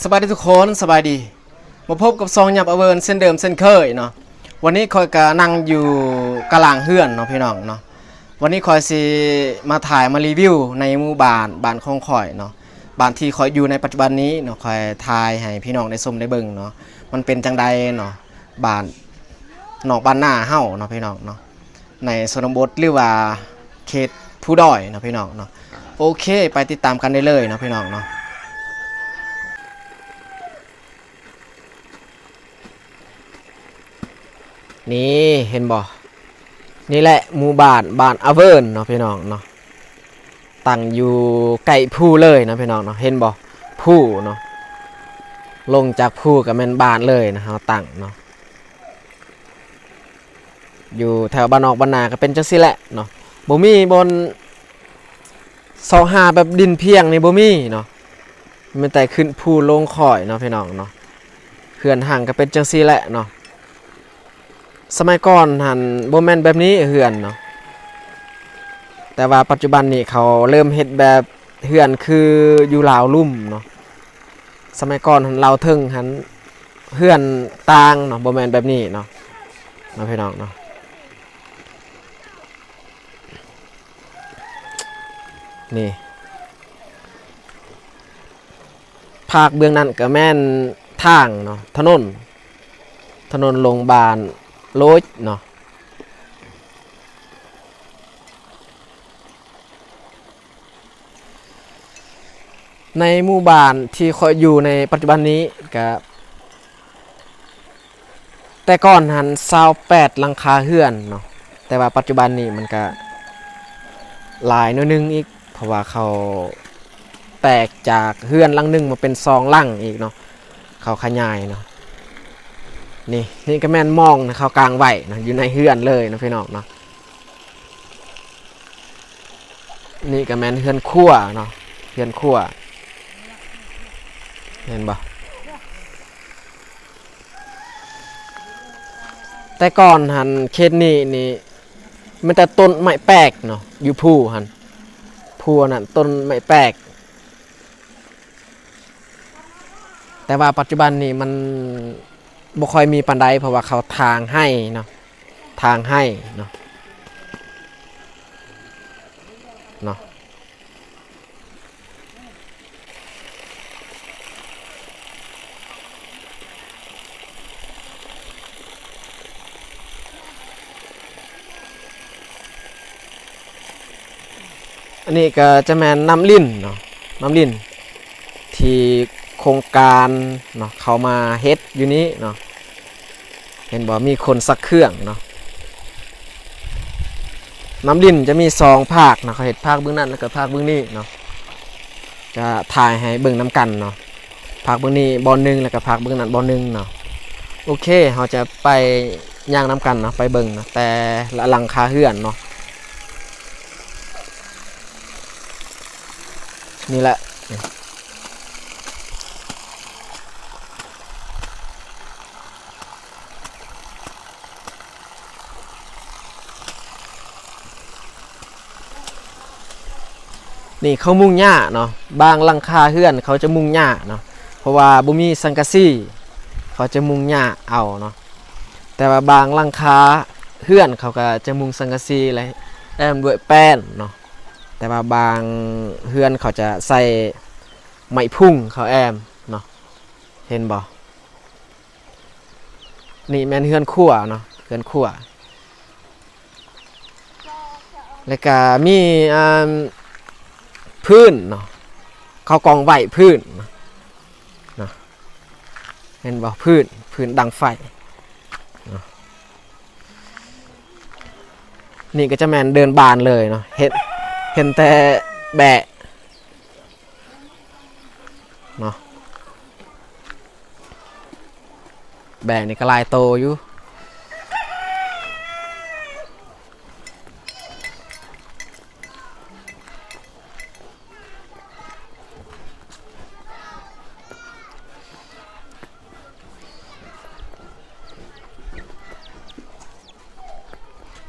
ສະບາຍດີທຸກຄົນ ສະບາຍດີ ມາພົບກັບຊ່ອງຫຍັບອາເວີນເຊັ່ນເດີມເຊັ່ນເຄີຍເນາະ. ວັນນີ້ຂ້ອຍກະນັ່ງຢູ່ກະລາງເຮືອນເນາະພີ່ນ້ອງເນາະ. ວັນນີ້ຂ້ອຍຊິມາຖ່າຍມາຣີວິວໃນໝູ່ບ້ານ ບ້ານຂອງຂ້ອຍເນາະ, ບ້ານທີ່ຂ້ອຍຢູ່ໃນປັດຈຸບັນນີ້ເນາະ. ຂ້ອຍຖ່າຍໃຫ້ພີ່ນ້ອງໄດ້ຊົມໄດ້ເບິ່ງເນາະ ມັນເປັນຈັ່ງໃດເນາະ ບ້ານນອກບ້ານນາເຮົາເນາະພີ່ນ້ອງເນາະ. ໃນຊົນນະບົດ ຫຼືວ່າເຂດພູດອຍເນາະພີ່ນ້ອງເນາະ. ໂອເຄ ໄປຕິດຕາມກັນໄດ້ເລີຍເນາະພີ່ນ້ອງເນາະ. ນີ້ເຫັນບໍ່? ນີ້ແຫຼະໝູ່ບ້ານ ບ້ານອາເວີນເນາະພີ່ນ້ອງເນາະ. ຕັ້ງຢູ່ໃກ້ພູເລີຍເນາະພີ່ນ້ອງເນາະ. ເຫັນບໍ່? ພູເນາະ. ລົງຈາກພູກໍແມ່ນບ້ານເລີຍນະ ເຮົາຕັ້ງເນາະ. ຢູ່ແຖວບ້ານນອກບ້ານນາກໍເປັນຈັ່ງຊີ້ແຫຼະເນາະ. ບໍ່ມີບ່ອນຊອກຫາແບບດິນພຽງນີ້ ບໍ່ມີເນາະ. ມີແຕ່ຂຶ້ນພູລົງຄ້ອຍເນາະພີ່ນ້ອງເນາະ. ເຮືອນຮັ່ງກໍເປັນຈັ່ງຊີ້ແຫຼະເນາະ. ສະໄໝກ່ອນຫັ້ນບໍ່ແມ່ນແບບນີ້ເຮືອນເນາະ, ແຕ່ວ່າປັດຈຸບັນນີ້ເຂົາເລີ່ມເຮັດແບບເຮືອນຄືຢູ່ລາວລຸ່ມເນາະ. ສະໄໝກ່ອນຫັ້ນລາວເທິງຫັ້ນເຮືອນຕ່າງເນາະ ບໍ່ແມ່ນແບບນີ້ເນາະ ເນາະພີ່ນ້ອງເນາະ. ນີ້ ພາກເບື້ອງນັ້ນກໍແມ່ນທາງເນາະ ຖະໜົນ ຖະໜົນລົງບ້ານໂລຍເນາະ. ໃນໝູ່ບ້ານທີ່ຂ້ອຍຢູ່ໃນປັດຈຸບັນນີ້ກະ ແຕ່ກ່ອນຫັ້ນຊາວແປດຫຼັງຄາເຮືອນເນາະ, ແຕ່ວ່າປັດຈຸບັນນີ້ມັນກະຫຼາຍໜ້ອຍໜຶ່ງອີກ ເພາະວ່າເຂົາແຕກຈາກເຮືອນຫຼັງໜຶ່ງມາເປັນສອງຫຼັງອີກເນາະ, ເຂົາຂະຫຍາຍເນາະ. ນີ້ ນີ້ກະແມ່ນມອງນະ ເຂົາກາງໄວ້ເນາະ ຢູ່ໃນເຮືອນເລີຍເນາະ ພີ່ນ້ອງເນາະ. ນີ້ກະແມ່ນເຮືອນຄົວເນາະ ເຮືອນຄົວ ເຫັນບໍ່? ແຕ່ກ່ອນຫັ້ນເຂດນີ້ນີ້ມີແຕ່ຕົ້ນໄມ້ແປກເນາະ ຢູ່ພູຫັ້ນ ພູອັນນັ້ນຕົ້ນໄມ້ແປກ. ແຕ່ວ່າປັດຈຸບັນນີ້ມັນບໍ່ຄ່ອຍມີປານໃດ ເພາະວ່າເຂົາຖາງໄຮ່ເນາະ ຖາງໄຮ່ເນາະ ເນາະ. ອັນນີ້ກໍຈະແມ່ນນ້ຳລິນເນາະ ນ້ຳລິນທີ່ໂຄງການເນາະ ເຂົາມາເຮັດຢູ່ນີ້ເນາະ. ເຫັນບໍ່? ມີຄົນຊັກເຄື່ອງເນາະ. ນ້ຳລິນຈະມີສອງພາກເນາະ, ເຂົາເຮັດພາກເບື້ອງນັ້ນ ແລ້ວກໍພາກເບື້ອງນີ້ເນາະ. ຈະຖ່າຍໃຫ້ເບິ່ງນຳກັນເນາະ, ພາກເບື້ອງນີ້ບ່ອນໜຶ່ງ ແລ້ວກໍພາກເບື້ອງນັ້ນບ່ອນໜຶ່ງເນາະ. ໂອເຄ ເຮົາຈະໄປຍ່າງນຳກັນເນາະ, ໄປເບິ່ງເນາະ ແຕ່ລະຫຼັງຄາເຮືອນເນາະ. ນີ້ແຫຼະ. ນີ້ເຂົາມຸງຫຍ້າເນາະ, ບາງຫຼັງຄາເຮືອນເຂົາຈະມຸງຫຍ້າເນາະ, ເພາະວ່າບໍ່ມີສັງກະສີ ເຂົາຈະມຸງຫຍ້າເອົາເນາະ. ແຕ່ວ່າບາງຫຼັງຄາເຮືອນເຂົາກໍຈະມຸງສັງກະສີ ແລະ ແອ້ມດ້ວຍແປ້ນເນາະ. ແຕ່ວ່າບາງເຮືອນເຂົາຈະໃສ່ໄມ້ພຸ້ງເຂົາແອ້ມເນາະ, ເຫັນບໍ່? ນີ້ແມ່ນເຮືອນຄົວເນາະ, ເຮືອນຄົວ. ແລ້ວກະມີ ອ່າ ພື້ນເນາະ, ເຂົາກອງໄວ້ພື້ນເນາະ, ເຫັນບໍ່? ພື້ນ ພື້ນດັງໄຟເນາະ. ນີ້ກໍຈະແມ່ນເດີ່ນບານເລີຍເນາະ, ເຫັນ ເຫັນແຕ່ແບ້ ເນາະ, ແບ້ນີ້ກໍຫຼາຍໂຕຢູ່.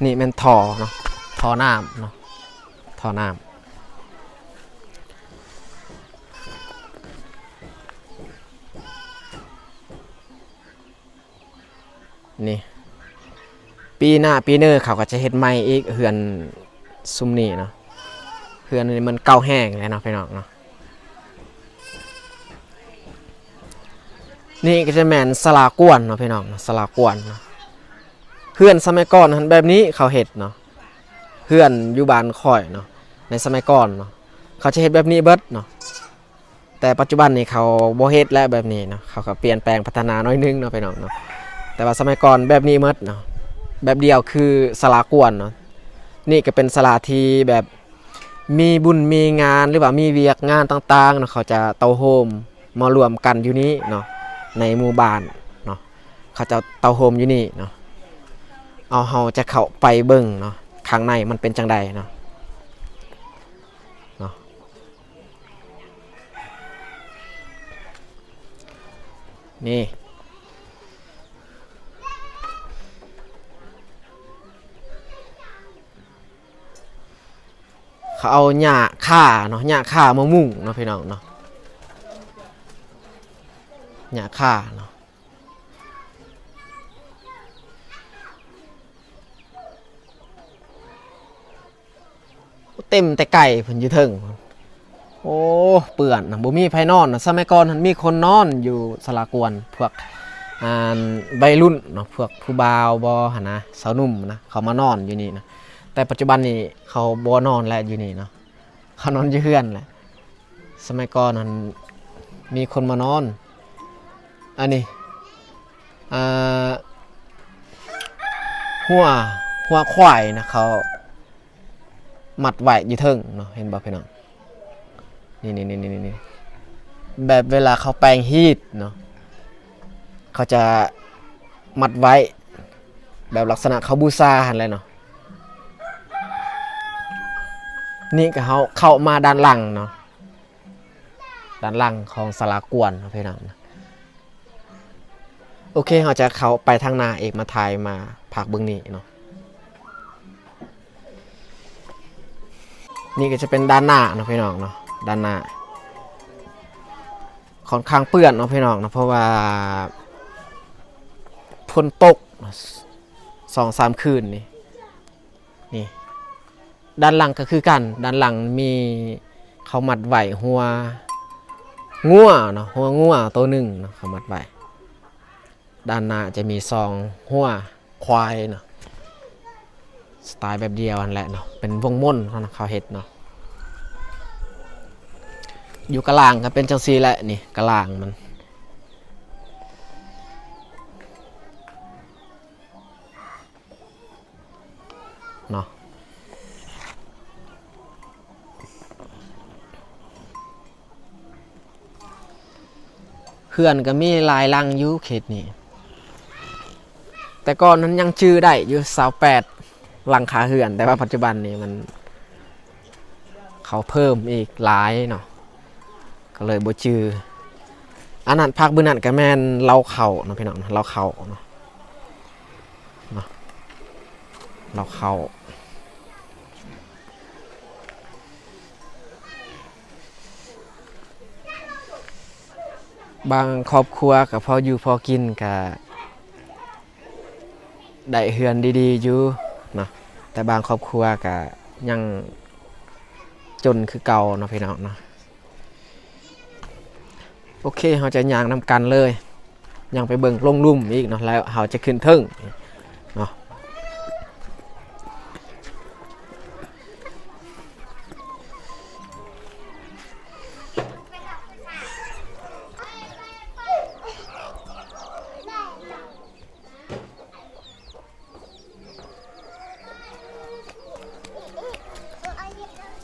ນີ້ແມ່ນທໍ່ເນາະ, ທໍ່ນ້ຳເນາະ, ທໍ່ນ້ຳ. ນີ້ ນີ້ ປີໜ້າປີເນີເຂົາກໍຈະເຮັດໃໝ່ອີກ ເຮືອນຊຸມນີ້ເນາະ. ເຮືອນນີ້ມັນເກົ່າແຮງແລ້ວເນາະ ພີ່ນ້ອງເນາະ. ນີ້ກໍຈະແມ່ນສາລາກວນເນາະ ພີ່ນ້ອງເນາະ, ສາລາກວນເນາະ. ເຮືອນສະໄໝກ່ອນຫັ້ນແບບນີ້ເຂົາເຮັດເນາະ, ເຮືອນຢູ່ບ້ານຂ້ອຍເນາະ ໃນສະໄໝກ່ອນເນາະ ເຂົາຈະເຮັດແບບນີ້ເບິດເນາະ. ແຕ່ປັດຈຸບັນນີ້ເຂົາບໍ່ເຮັດແລ້ວແບບນີ້ເນາະ, ເຂົາກໍປ່ຽນແປງພັດທະນາໜ້ອຍໜຶ່ງເນາະ ພີ່ນ້ອງເນາະ. ແຕ່ວ່າສະໄໝກ່ອນແບບນີ້ໝົດເນາະ, ແບບດຽວຄືສາລາກວນເນາະ. ນີ້ກໍເປັນສາລາທີ່ແບບມີບຸນມີງານ ຫຼືວ່າມີວຽກງານຕ່າງໆເນາະ, ເຂົາຈະເຕົ້າໂຮມມາລວມກັນຢູ່ນີ້ເນາະ ໃນໝູ່ບ້ານເນາະ, ເຂົາຈະເຕົ້າໂຮມຢູ່ນີ້ເນາະ. ເອົາ ເຮົາຈະເຂົ້າໄປເບິ່ງເນາະ ຂ້າງໃນມັນເປັນຈັ່ງໃດເນາະ ເນາະ. ນີ້ ເຂົາເອົາຫຍ້າຄ່າເນາະ, ຫຍ້າຄ່າມາມຸງເນາະ ພີ່ນ້ອງເນາະ, ຫຍ້າຄ່າເນາະ. ເຕັມແຕ່ໄກ່ພຸ້ນຢູ່ເທິງ. ໂອ້ ເປື້ອນນະ, ບໍ່ມີໃຜນອນນະ. ສະໄໝກ່ອນຫັ້ນມີຄົນນອນຢູ່ສາລາກວນ, ພວກ ອ່າ ໄວລຸ້ນເນາະ, ພວກຜູ້ບ່າວບໍຫັ້ນນະ, ສາວໜຸ່ມນະ, ເຂົາມານອນຢູ່ນີ້ນະ. ແຕ່ປັດຈຸບັນນີ້ເຂົາບໍ່ນອນແລ້ວຢູ່ນີ້ເນາະ, ເຂົານອນຢູ່ເຮືອນແຫຼະ. ສະໄໝກ່ອນຫັ້ນມີຄົນມານອນ. ອັນນີ້ ອ່າ ຫົວ ຫົວຄວາຍນະ, ເຂົາມັດໄວ້ຢູ່ເທິງເນາະ, ເຫັນບໍ່ພີ່ນ້ອງ? ນີ້ໆໆໆ ແບບເວລາເຂົາແປງຮີດເນາະ, ເຂົາຈະມັດໄວ້ ແບບລັກສະນະເຂົາບູຊາຫັ້ນແຫຼະເນາະ. ນີ້ກໍເຮົາເຂົ້າມາດ້ານຫຼັງເນາະ, ດ້ານຫຼັງຂອງສາລາກວນເນາະ ພີ່ນ້ອງ. ໂອເຄ ເຮົາຈະເຂົ້າໄປທາງໜ້າອີກ, ມາຖ່າຍ ມາພາກເບິ່ງນີ້ເນາະ. ນີ້ກໍຈະເປັນດ້ານໜ້າເນາະ ພີ່ນ້ອງເນາະ, ດ້ານໜ້າ ຂ້ອນຂ້າງເປື້ອນເນາະ ພີ່ນ້ອງເນາະ, ເພາະວ່າຝົນຕົກສອງສາມຄືນນີ້. ນີ້ ດ້ານຫຼັງກໍຄືກັນ, ດ້ານຫຼັງມີ ເຂົາມັດໄວ້ຫົວງົວເນາະ, ຫົວງົວໂຕໜຶ່ງເນາະ, ເຂົາມັດໄວ້. ດ້ານໜ້າຈະມີສອງຫົວຄວາຍເນາະ, ສະໄຕແບບດຽວຫັ້ນແຫຼະເນາະ, ເປັນວົງມົນເນາະ ເຂົາເຮັດເນາະ. ຢູ່ກະລາງກໍເປັນຈັ່ງຊີ້ແຫຼະ, ນີ້ກະລາງມັນເນາະ. ເຮືອນກໍມີຫຼາຍຫຼັງຢູ່ເຂດນີ້, ແຕ່ກ່ອນນັ້ນຍັງຈື່ໄດ້ຢູ່ຊາວແປດຫຼັງຄາເຮືອນ, ແຕ່ວ່າປັດຈຸບັນນີ້ມັນ ເຂົາເພີ່ມອີກຫຼາຍເນາະ, ກໍເລີຍບໍ່ຈື່. ອັນນັ້ນ ພາກບຶງນັ້ນກໍແມ່ນເລົ້າເຂົ້າເນາະ ພີ່ນ້ອງເນາະ, ເລົ້າເຂົ້າເນາະ, ເນາະ ເລົ້າເຂົ້າ. ບາງຄອບຄົວກໍພໍຢູ່ພໍກິນ ກໍ ໄດ້ເຮືອນດີໆຢູ່ເນາະ, ແຕ່ບາງຄອບຄົວກະຍັງຈົນຄືເກົ່າເນາະ ພີ່ນ້ອງເນາະ. ໂອເຄ ເຮົາຈະຍ່າງນຳກັນເລີຍ, ຍ່າງໄປເບິ່ງລົງລຸ່ມອີກເນາະ, ແລ້ວເຮົາຈະຂຶ້ນເທິງເນາະ.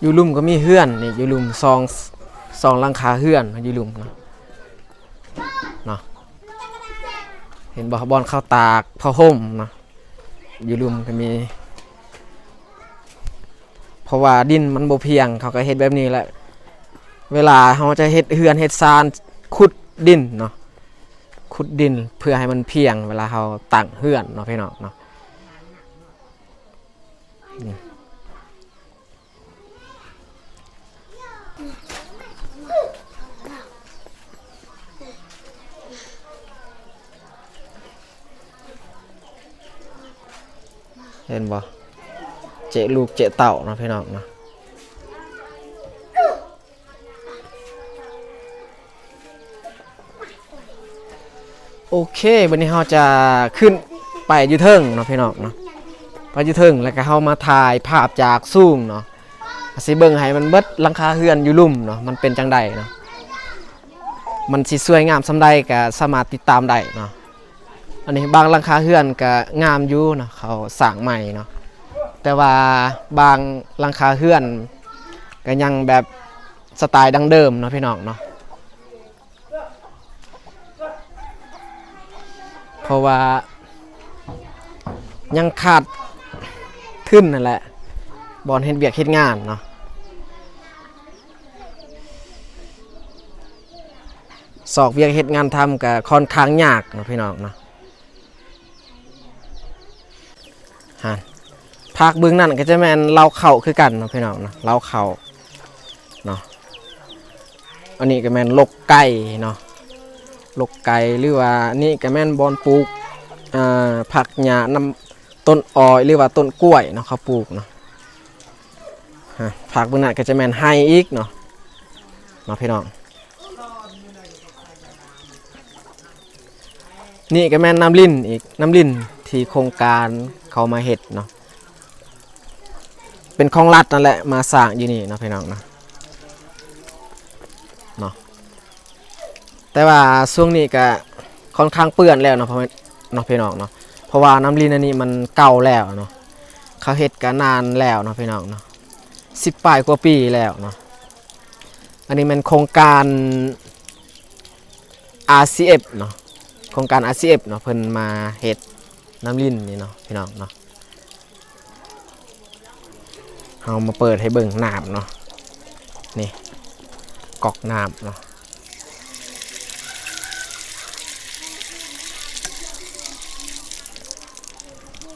ຢູ່ລຸ່ມກໍມີເຮືອນນີ້, ຢູ່ລຸ່ມສອງ ສອງຫຼັງຄາເຮືອນ ຢູ່ລຸ່ມເນາະ, ເນາະ. ເຫັນບໍ່? ບ່ອນເຂົາຕາກຜ້າຫົ່ມເນາະ, ຢູ່ລຸ່ມກໍມີ. ເພາະວ່າດິນມັນບໍ່ພຽງ ເຂົາກໍເຮັດແບບນີ້ແຫຼະ. ເວລາເຮົາຈະເຮັດເຮືອນເຮັດຊານ ຂຸດດິນເນາະ, ຂຸດດິນເພື່ອໃຫ້ມັນພຽງ ເວລາເຮົາຕັ້ງເຮືອນເນາະ ພີ່ນ້ອງເນາະ. ນີ້. ເ ເຫັນບໍ່? ເຈະລູກເຈະເຕົ້າເນາະ ພີ່ນ້ອງເນາະ. ໂອເຄ ບັດນີ້ເຮົາຈະຂຶ້ນໄປຢູ່ເທິງເນາະ ພີ່ນ້ອງເນາະ, ໄປຢູ່ເທິງ ແລ້ວກໍເຮົາມາຖ່າຍພາບຈາກສູງເນາະ, ຊິເບິ່ງໃຫ້ມັນເບິດຫຼັງຄາເຮືອນຢູ່ລຸ່ມເນາະ ມັນເປັນຈັ່ງໃດເນາະ, ມັນຊິສວຍງາມສ່ຳໃດກໍສາມາດຕິດຕາມໄດ້ເນາະ. ອັນນີ້ບາງຫຼັງຄາເຮືອນກໍງາມຢູ່ເນາະ ເຂົາສ້າງໃໝ່ເນາະ, ແຕ່ວ່າບາງຫຼັງຄາເຮືອນກໍຍັງແບບສະໄຕລ໌ດັ້ງເດີມເນາະ ພີ່ນ້ອງເນາະ. ເພາະວ່າຍັງຂາດທຶນນັ້ນແຫຼະ ບ່ອນເຮັດວຽກເຮັດງານເນາະ, ຊອກວຽກເຮັດງານທຳກໍຄ່ອນຂ້າງຍາກເນາະ ພີ່ນ້ອງເນາະ. ຫັ້ນ ພາກເບື້ອງນັ້ນກໍຈະແມ່ນເລົ້າເຂົ້າຄືກັນເນາະ ພີ່ນ້ອງເນາະ, ເລົ້າເຂົ້າເນາະ. ອັນນີ້ກໍແມ່ນລົກໄກ່ເນາະ, ລົກໄກ່ ຫຼືວ່ານີ້ກໍແມ່ນບ່ອນປູກ ອ່າ ຜັກຫຍ້ານຳຕົ້ນອ້ອຍ ຫຼືວ່າຕົ້ນກ້ວຍເນາະ ເຂົາປູກເນາະ. ພາກເບື້ອງນັ້ນກໍຈະແມ່ນໄຮ່ອີກເນາະ ເນາະ ພີ່ນ້ອງ. ນີ້ກໍແມ່ນນ້ຳລິນອີກ ນ້ຳລິນທີ່ໂຄງການເຂົາມາເຮັດເນາະ, ເປັນຂອງລັດນັ້ນແຫຼະ ມາສ້າງຢູ່ນີ້ເນາະ ພີ່ນ້ອງເນາະ ເນາະ. ແຕ່ວ່າຊ່ວງນີ້ກໍຄ່ອນຂ້າງເປື້ອນແລ້ວເນາະ ເນາະ ພີ່ນ້ອງເນາະ, ເພາະວ່ານ້ຳລິນອັນນີ້ມັນເກົ່າແລ້ວເນາະ, ເຂົາເຮັດກໍນານແລ້ວເນາະ ພີ່ນ້ອງເນາະ, ສິບປາຍກວ່າປີແລ້ວເນາະ. ອັນນີ້ແມ່ນໂຄງການ ອາຊີເອັຟ ເນາະ, ໂຄງການ ອາຊີເອັຟ ເນາະ ເພິ່ນມາເຮັດນ້ຳລິນນີ້ເນາະ ພີ່ນ້ອງເນາະ. ເຮົາມາເປີດໃຫ້ເບິ່ງນ້ຳເນາະ, ນີ້ ກັອກນ້ຳເນາະ,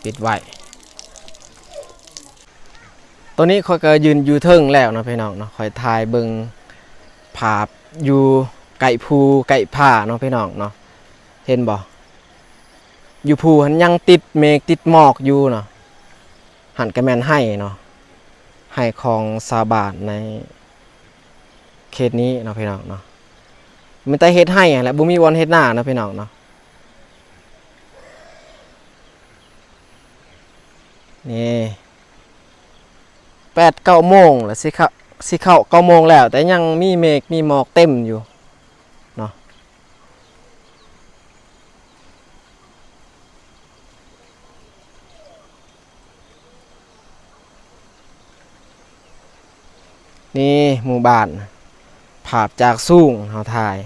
ປິດໄວ້. ຕອນນີ້ຂ້ອຍກໍຢືນຢູ່ເທິງແລ້ວເນາະ ພີ່ນ້ອງເນາະ, ຂ້ອຍຖ່າຍເບິ່ງພາບຢູ່ໃກ້ພູໃກ້ຜາເນາະ ພີ່ນ້ອງເນາະ. ເຫັນບໍ່? ຢູ່ພູຫັ້ນຍັງຕິດເມກຕິດໝອກຢູ່ເນາະ, ຫັ້ນກໍແມ່ນໄຮ່ເນາະ, ໄຮ່ຂອງຊາວບ້ານໃນເຂດນີ້ເນາະ ພີ່ນ້ອງເນາະ. ມີແຕ່ເຮັດໄຮ່ຫັ້ນແຫຼະ ບໍ່ມີບ່ອນເຮັດນາເນາະ ພີ່ນ້ອງເນາະ. ນີ້ ແປດເກົ້າໂມງລະ ຊິເຂົ້າ ຊິເຂົ້າເກົ້າໂມງແລ້ວ ແຕ່ຍັງມີເມກມີໝອກເຕັມຢູ່ເນາະ. ນີ້ໝູ່ບ້ານ ພາບຈາກສູງເຮົາຖ່າຍ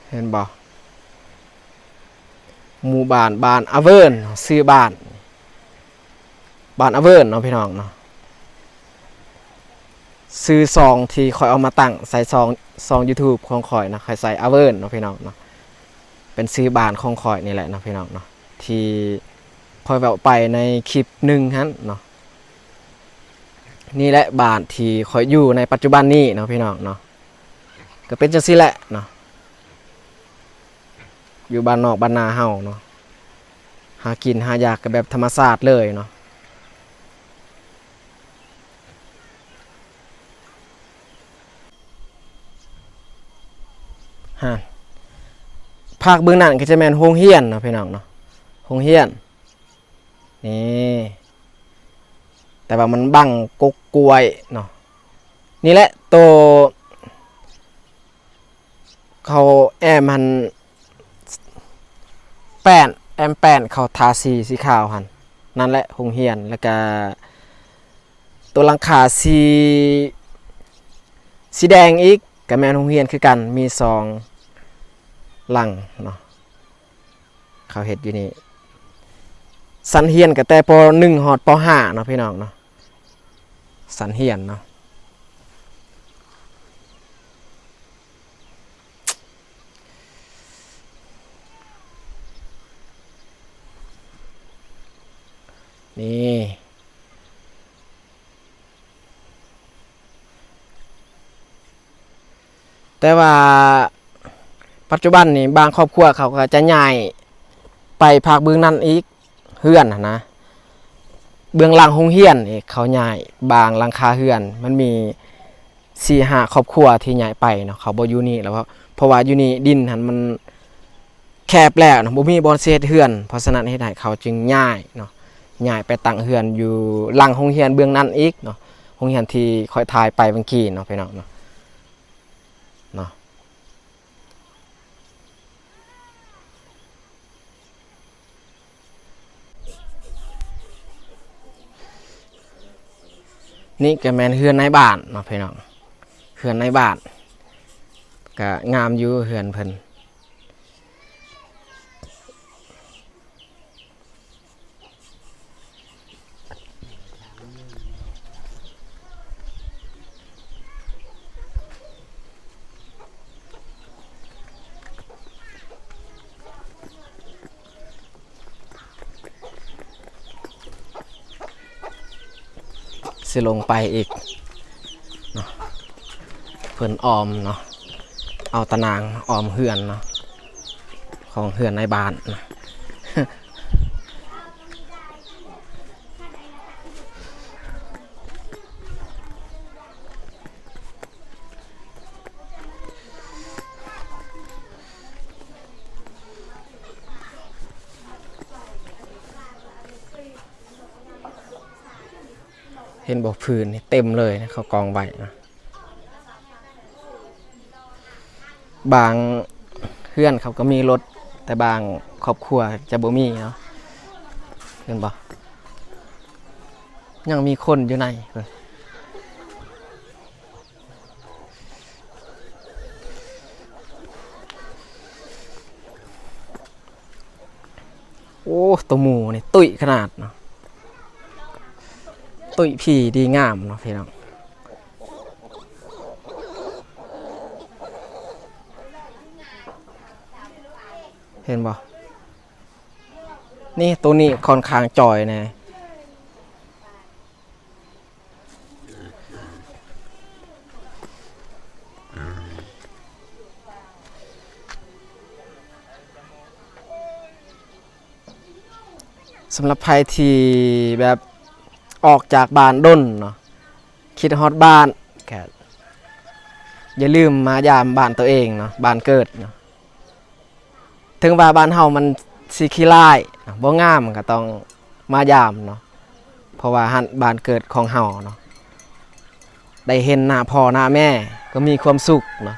ເຫັນບໍ່? ໝູ່ບ້ານ ບ້ານອາເວີນ ຊື່ບ້ານ ບ້ານອາເວີນເນາະ ພີ່ນ້ອງເນາະ. ຊື່ຊ່ອງທີ່ຂ້ອຍເອົາມາຕັ້ງໃສ່ຊ່ອງ ຊ່ອງຢູທູບຂອງຂ້ອຍນະ ຂ້ອຍໃສ່ອາເວີນເນາະ ພີ່ນ້ອງເນາະ. ເປັນຊື່ບ້ານຂອງຂ້ອຍນີ້ແຫຼະເນາະ ພີ່ນ້ອງເນາະ ທີ່ຂ້ອຍເວົ້າໄປໃນຄລິບໜຶ່ງຫັ້ນເນາະ. ນີ້ແຫຼະບ້ານທີ່ຂ້ອຍຢູ່ໃນປັດຈຸບັນນີ້ເນາະ ພີ່ນ້ອງເນາະ. ກໍເປັນຈັ່ງຊີ້ແຫຼະເນາະ ຢູ່ບ້ານນອກບ້ານນາເຮົາເນາະ, ຫາກິນຫາຢາກກໍແບບທຳມະຊາດເລີຍເນາະ. ຮະ ພາກເບື້ອງນັ້ນກໍຈະແມ່ນໂຮງຮຽນເນາະ ພີ່ນ້ອງເນາະ, ໂຮງຮຽນ ນີ້ ແຕ່ວ່າມັນບັງກົກກ້ວຍເນາະ. ນີ້ແຫຼະໂຕເຂົາແອ້ມຫັ້ນ ແປ້ນ ແອ້ມແປ້ນເຂົາທາສີ ສີຂາວຫັ້ນ ນັ້ນແຫຼະໂຮງຮຽນ. ແລ້ວກະໂຕຫຼັງຄາສີ ສີແດງອີກ ກະແມ່ນໂຮງຮຽນຄືກັນ ມີສອງຫຼັງເນາະ. ເຂົາເຮັດຢູ່ນີ້ ຊັ້ນຮຽນກໍແຕ່ ປໍໜຶ່ງ ຮອດ ປໍຫ້າເນາະ ພີ່ນ້ອງເນາະ, ຊັ້ນຮຽນເນາະ. ນີ້ ແຕ່ວ່າ ປັດຈຸບັນນີ້ບາງຄອບຄົວເຂົາກໍຈະຍ້າຍໄປພັກເບື້ອງນັ້ນອີກ ເຮືອນຫັ້ນນະ ເບື້ອງຫຼັງໂຮງຮຽນນີ້ເຂົາຍ້າຍ ບາງຫຼັງຄາເຮືອນ ມັນມີສີ່ຫ້າຄອບຄົວທີ່ຍ້າຍໄປເນາະ ເຂົາບໍ່ຢູ່ນີ້ແລ້ວ ເພາະ ເພາະວ່າຢູ່ນີ້ດິນຫັ້ນມັນແຄບແລ້ວເນາະ ບໍ່ມີບ່ອນຊິເຮັດເຮືອນ ເພາະສະນັ້ນເຮັດໃຫ້ເຂົາຈຶ່ງຍ້າຍເນາະ ຍ້າຍໄປຕັ້ງເຮືອນຢູ່ຫຼັງໂຮງຮຽນເບື້ອງນັ້ນອີກເນາະ ໂຮງຮຽນທີ່ຂ້ອຍຖ່າຍໄປເມື່ອກີ້ເນາະ ພີ່ນ້ອງເນາະ ເນາະ. ນີ້ກໍແມ່ນເຮືອນນາຍບ້ານເນາະພີ່ນ້ອງ ເຮືອນນາຍບ້ານ ກໍງາມຢູ່ເຮືອນເພິ່ນ. ຊິລົງໄປອີກເນາະ ເພິ່ນອ້ອມເນາະ ເອົາຕາໜ່າງອ້ອມເຮືອນເນາະ ຂອງເຮືອນນາຍບ້ານເນາະ. ເຫັນບໍ່ ຟືນນີ້ເຕັມເລີຍນະ ເຂົາກອງໄວ້ນະ. ບາງເຮືອນເຂົາກໍມີລົດ ແຕ່ບາງຄອບຄົວຈະບໍ່ມີເນາະ ເຫັນບໍ່ ຍັງມີຄົນຢູ່ໃນເພິ່ນ. ໂອ້ ໂຕໝູນີ້ຕຸ້ຍຂະໜາດເນາະ ຕຸ້ຍຜີດີງາມເນາະພີ່ນ້ອງ. ເຫັນບໍ່ ນີ້ ໂຕນີ້ຄ່ອນຂ້າງຈ່ອຍແດ່. ສຳລັບໃຜທີ່ແບບອອກຈາກບ້ານດົນເນາະ ຄິດຮອດບ້ານ ກໍຢ່າລືມມາຢາມບ້ານໂຕເອງເນາະ ບ້ານເກີດເນາະ. ເຖິງວ່າບ້ານເຮົາມັນຊິຂີ້ລ້າຍ ບໍ່ງາມ ກໍຕ້ອງມາຢາມເນາະ ເພາະວ່າຫັ້ນບ້ານເກີດຂອງເຮົາເນາະ ໄດ້ເຫັນໜ້າພໍ່ໜ້າແມ່ກໍມີຄວາມສຸກເນາະ.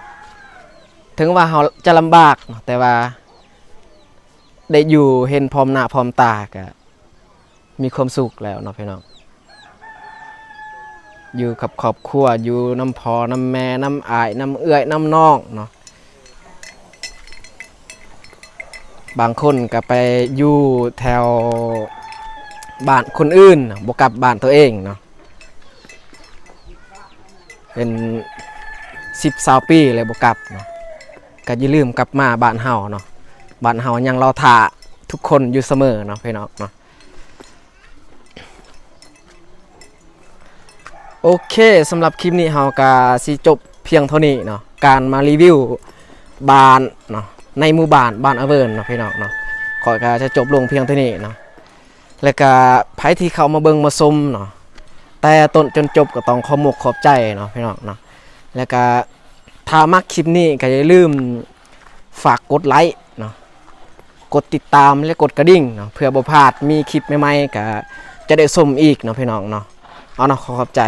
ເຖິງວ່າເຮົາຈະລຳບາກເນາະ ແຕ່ວ່າໄດ້ຢູ່ເຫັນພ້ອມໜ້າພ້ອມຕາກໍ ມີຄວາມສຸກແລ້ວເນາະພີ່ນ້ອງ ຢູ່ກັບຄອບຄົວ ຢູ່ນຳພໍ່ນຳແມ່ ນຳອ້າຍນຳເອື້ອຍນຳນ້ອງເນາະ. ບາງຄົນກໍໄປຢູ່ແຖວບ້ານຄົນອື່ນ ບໍ່ກັບບ້ານໂຕເອງເນາະ ເປັນສິບຊາວປີແລ້ວບໍ່ກັບເນາະ ກໍຢ່າລືມກັບມາບ້ານເຮົາເນາະ ບ້ານເຮົາຍັງລໍຖ້າທຸກຄົນຢູ່ສະເໝີເນາະ ພີ່ນ້ອງເນາະ. ໂອເຄ ສຳລັບຄລິບນີ້ເຮົາກະຊິຈົບພຽງເທົ່ານີ້ເນາະ ການມາຣີວິວບ້ານເນາະ ໃນໝູ່ບ້ານ ບ້ານອາເວີນເນາະ ພີ່ນ້ອງເນາະ. ຂ້ອຍກະຈະຈົບລົງພຽງເທົ່ານີ້ເນາະ ແລະກະໃຜທີ່ເຂົ້າມາເບິ່ງມາຊົມເນາະ ແຕ່ຕົ້ນຈົນຈົບ ກໍຕ້ອງຂອບມົກຂອບໃຈເນາະ ພີ່ນ້ອງເນາະ. ແລະກະຖ້າມັກຄລິບນີ້ ກໍຢ່າລືມຝາກກົດໄລກ໌ເນາະ ກົດຕິດຕາມ ແລະ ກົດກະດິ່ງເນາະ ເພື່ອບໍ່ພາດ ມີຄລິບໃໝ່ໆ ກະຈະໄດ້ຊົມອີກເນາະ ພີ່ນ້ອງເນາະ. ເອົາເນາະ ຂໍຂອບໃຈ.